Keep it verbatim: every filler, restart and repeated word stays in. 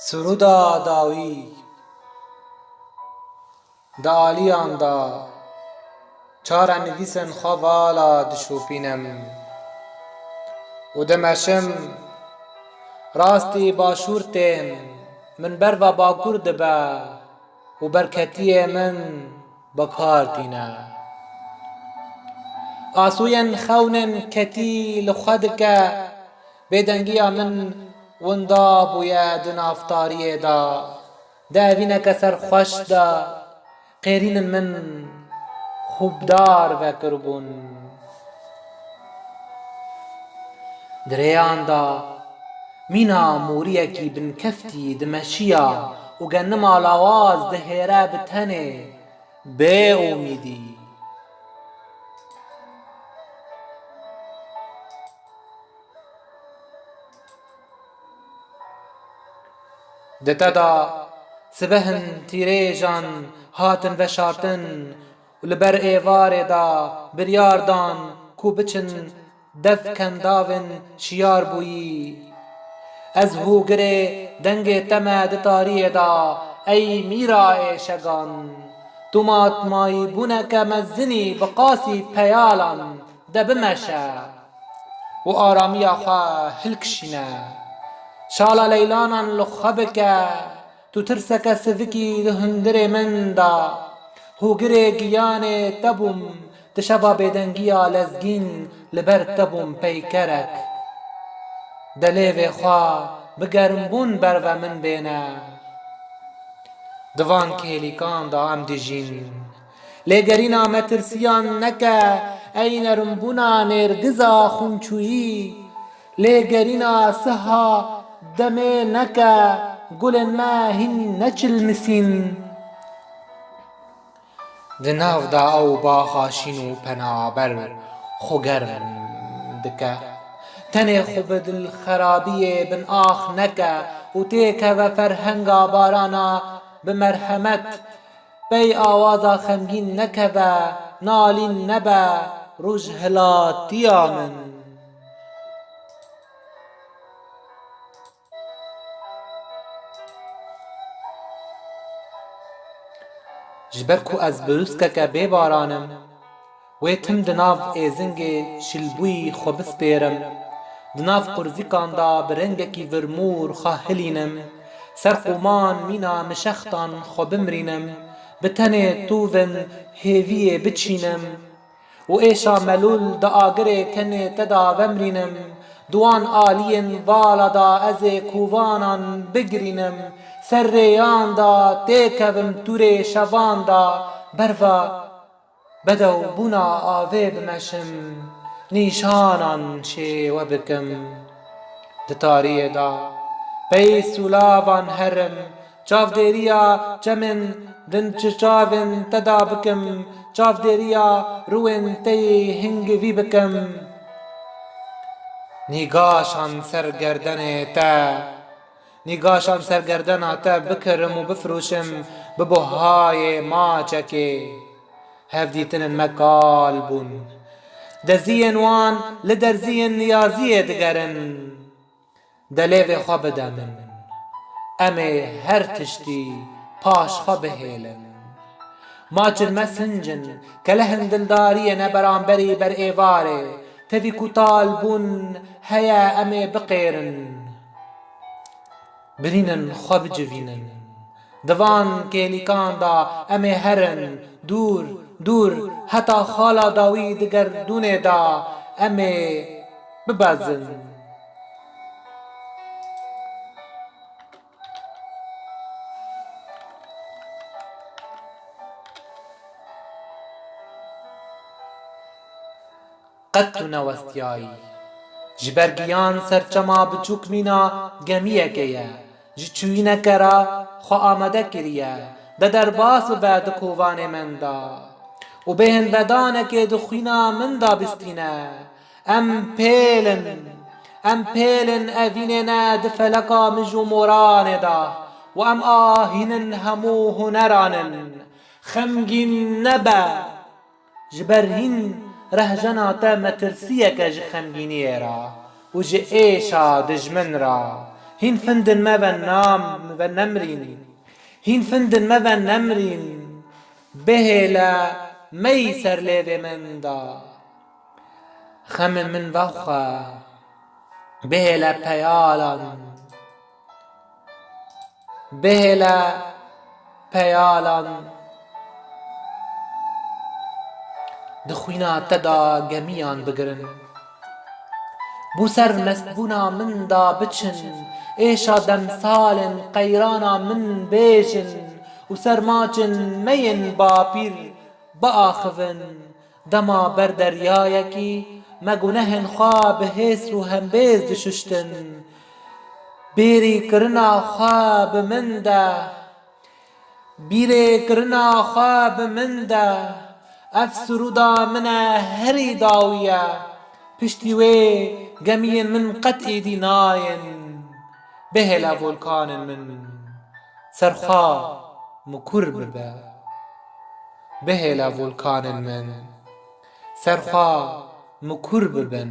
Sirûda dawî. Di aliyan de çarenivîsên xwe vala dişopînim û dimeşim. Rastî başûr tên, min berva bakur dibe û berketiyê min bi kar tîne. Asûyên xewnên ketî li xwe dike, bêdengiya min winda bûye di nav tariyê de. Di evîneke serxweş de qêrînên min xûbdar vekiribûn. Di rêyan de mîna moriyekî binkeftî dimeşiya û genima lawaz dihêre bi tenê, bê umîdî. Di te de sibehên tîrêjan hatin veşartin û li ber êvarê de biryar dan ku biçin dev kendavên şiyar bûyî. Ez hûgirê dengê te me di tariyê de, ey mîra êşegan. Tu matmayîbûneke mezinî bi qasî peyalan de bimeşe û aramiya xwe hilkişîne. Şala leylanan li xwe bike, tu tirseke sivikî di hundirê min de. Hûgirê giyanê te bûm, di şeva bêdengiya lezgîn li ber te bûm peykerek. De lêvê xwe bi germbûn berve min bêne. Di van kêlîkan de em dijîn. Lêgerîna metirsiyan neke, ey nerimbûna nêrgiza xûnçûyî. Lêgerîna siha demê neke, gulên me hîn neçilmisîn. Di nav de ew baxa şîn û penaber xwe germ dike. Tenê xwe bi dilxerabiyê bin ax neke û têkeve ferhenga barana bi merhemet. Pey awaza xemgîn nekeve, nalîn nebe, rojhilatiya min. Ji ber ku ez birûskeke bê baran im, wê tim di nav êzingê şilbûyî xwe bispêrim, di nav qurzîkan de bi rengekî virmûr xwe hilînim, ser qoman mîna mişextan xwe bimrînim, bi tenê tovên hêviyê biçînim. Û êşa melûl di agirê kenê te de vemrînim, di wan aliyên vala de ez ê kovanan bigirînim, ser rêyan de têkevim tûrê şevan de, berva bedewbûna avê bimeşim, nîşanan şêwe bikim. Di tariyê de pey sûlavan herim, çavdêriya çemên din çi çavên te da bikim, çavdêriya rûyên te yê hingivî bikim. Nîgaşan ser gerdenê te, nîgaşan ser gerdena te bikirim û bifirûşim bi buhayê maçekê. Hevdîtinên me kal bûn. Deziyên wan li derziyên niyaziyê digerin. De lêvê xwe bide min. Em ê her tiştî paş xwe bihêlin. Maçin me sinc in, kelehên dildariyê ne beramberî ber êvarê. Tevî ku tal bûn heye em ê biqêrin. Birînin xwe bicivînin. Di van kêlîkan de em ê herin, dûr, dûr, heta xala dawî di gerdûnê de em ê bibezin. Qet tu newestiyayî. Ji ber giyan serçema biçûk mîna gemiyekê ye. Ji çûyîneke re xwe amade kiriye. De derbas bibe di kovanê min de. Û bêhn vedanekê di xwîna min de bistîne. Em pêl in. Em pêl in evînê ne di feleka mij û moranê de. Û em ahînin hemû huneran in. Xemgîn nebe. Ji ber hîn rehjena te metirsiyeke ji xemgîniyê re û ji êşa dijmin re, Hîn findin me ve nam, me ve nemrîn. Hîn findin me ve nemrîn. Bihêle mey ser lêvê min da. Xemê min vexwe. Bihêle peyalan. Bihêle peyalan. Di xwîna te de gemiyan bigirin. Bo ser mestbûna min de biçin, êşa demsalên qeyrana min bêjin û ser maçin meyên bapîr biaxivin. Dema ber deryayekî me gunehên xwe bi hês û hembêz dişuştin. Bêrî kirina xwe bi min de. Bîrê kirina xwe bi min de. Ev sirûda min e herî dawî ye. Piştî wê gemiyên min qet êdî nayên. Bihêle volkanên min. Ser xwe mikur bibe. Bihêle volkanên min. Ser xwe mikur bibin.